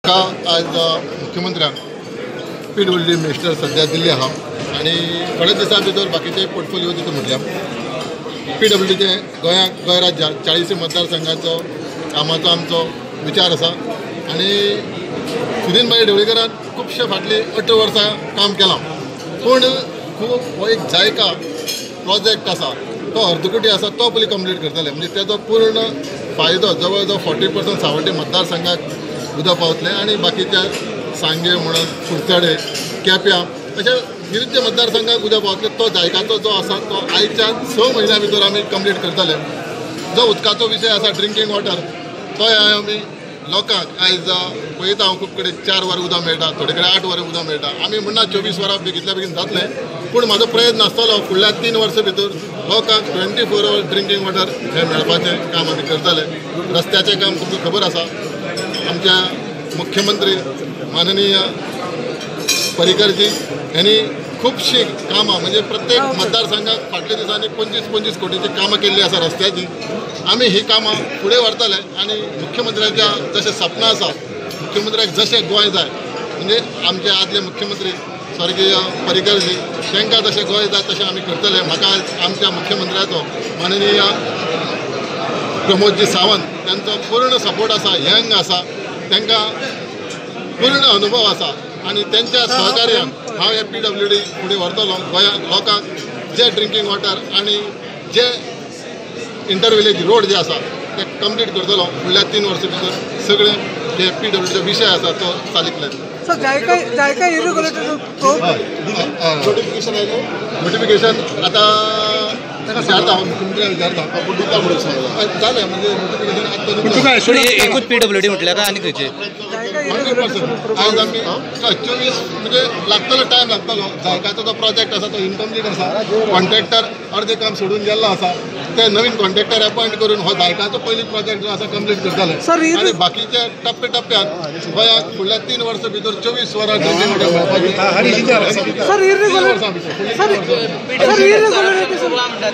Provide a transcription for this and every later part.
आज मुख्यमंत्र्यान PWD minister सध्या दिल्ली आहा आनी थोड्या दिसां भितर बाकीचे पोर्टफोलियो दिता म्हटल्या. पीडब्ल्यूडीचे गोंयाक गोंय राज्यात 40 मतदारसंघाचो कामाचो आमचो विचार आसा आनी सुदीन भाई ढवळीकरान खुबशे फाटली 18 वर्सां काम केलां, पूण खूब हो एक जायका प्रोजेक्ट आसा तो अर्दकुटी आसा तो पयलीं कंप्लीट करतले, म्हणजे तेजो पूर्ण फायदो जवळ जवळ 40% सावड्डे मतदारसंघाक उदक पावतलें आनी बाकीच्या सांगे म्हणून कुडचडे केप्यां अशा विविध मतदारसंघाक उदक पावतलें. तो जायकाचो जो आसा तो आयच्या 6 म्हयन्या भितर आमी कंप्लीट करतले. जो उदकाचो विशय आसा ड्रिंकींग वॉटर तो आमी लोकांक आयज पळयता हांव खूब कडेन 4 वरां उदक मेळटा, थोडे कडेन 8 वरां उदक मेळटा. आमी म्हणना 24 वरां बेगितल्या बेगीन जातलें, पूण म्हाजो प्रयत्न आसतलो फुडल्या 3 वर्सां भितर लोकांक 24 our drinking water हें मेळपाचें काम आमी करतले. रस्त्याचें काम तुमकां खबर आसा, आमच्या मुख्यमंत्री माननीय पर्रीकरजी यांनी खुबशीं कामां म्हणजे प्रत्येक मतदारसंघाक फाटल्या दिसांनी 25-25 कोटीची कामां केल्लीं आसा रस्त्याची. आमी ही कामां फुडें व्हरतले आनी मुख्यमंत्र्याच्या जशें सपनां आसा, मुख्यमंत्र्याक जशें गोंय जाय, म्हणजे आमचे आदले मुख्यमंत्री स्वर्गीय पर्रीकरजी तांकां जशें गोंय जाय तशें आमी करतले. म्हाका आमच्या मुख्यमंत्र्याचो माननीय प्रमोदजी सावंत तांचो पूर्ण सपोर्ट आसा, यंग आसा, तांकां पूर्ण अनुभव आसा आनी तेंच्या सहकार्यान हांव हे पीडब्ल्यूडी फुडें व्हरतलो. गोंयांत लोकांक जे ड्रिंकींग वॉटर आनी जे इंटर विलेज रोड जे आसा ते कंप्लीट करतलो. फुडल्या 3 वर्सां भितर सगळे जे पीडब्ल्यूडीचो विशय आसा तो चालीक लायतलो. नोटिफिकेशन आयलें, नोटिफिकेशन आतां विचारता हांव मुख्यमंत्र्याक विचारता जालें, म्हणजे नोटिफिकेशन एकूच पीडब्ल्यूडी म्हटल्यार काय आनी खंयचे 100% आज आमी 24 म्हणजे लागतलो टायम लागतलो. जायकाचो जो प्रोजेक्ट आसा तो इनकम्प्लीट आसा, कॉन्ट्रॅक्टर अर्दे काम सोडून गेल्लो आसा, ते नवीन कॉन्ट्रॅक्टर अपॉयंट करून हो जायकाचो पयलीं प्रोजेक्ट जो आसा कंप्लीट करतले आनी बाकीचे टप्पे टप्प्यान गोंयाक फुडल्या 3 वर्सां भितर 24 वरां ड्रिंकींग वॉटर मेळपाची.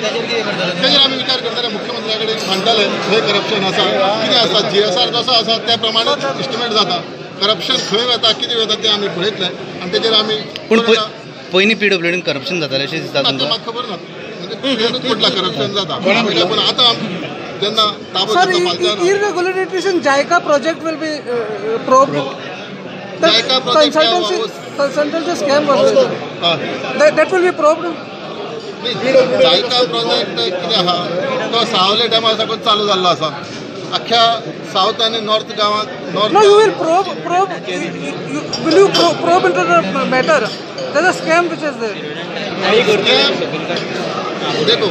तेजेर आमी विचार करतले, मुख्यमंत्र्या कडेन म्हणटले खंय करप्शन आसा, कितें आसा, जीएसआर जसो आसा त्या प्रमाणे एस्टिमेट जाता, करप्शन खंय वता कितें वता तें आमी पळयतले आनी तेजेर आमी. पूण पयलीं पीडब्ल्यूडीन करप्शन जातालें अशें दिसता तुमकां? म्हाका खबर ना, म्हणजे पडला करप्शन जाता, पूण आतां जेन्ना ताबो irregularities in JICA project will be probed. JICA project consultancy scam that will be probed. JICA project कितें आहा तो सावले डॅमा साकून चालू जाल्लो आसा, अख्ख्या सावथ आनी नॉर्थ गांवांत. No, you will probe, will you probe into the matter? There is a scam which is there. देखो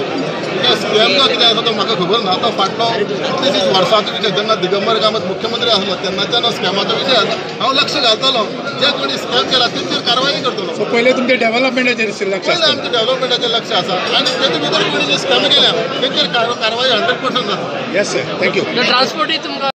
त्या स्कॅम जो कितें आसा तो म्हाका खबर ना. आतां फाटलो कितलेशीच वर्सांचो विशय, जेन्ना दिगंबर कामत मुख्यमंत्री आसलो तेन्नाच्यान स्कॅमाचो विशय आसा. हांव लक्ष घालतलो, जे कोणी स्कॅम केला तेंचेर कारवाय करतलो. पयलें तुमचें डेव्हलपमेंटाचेर लक्ष, पयलें आमचें डेव्हलपमेंटाचेर लक्ष आसा आनी तेजे भितर कोणी जे स्कॅम केल्या तेंचेर कारवाय 100% जाता. Yes sir, thank you. ट्रान्सपोर्टूय तुमकां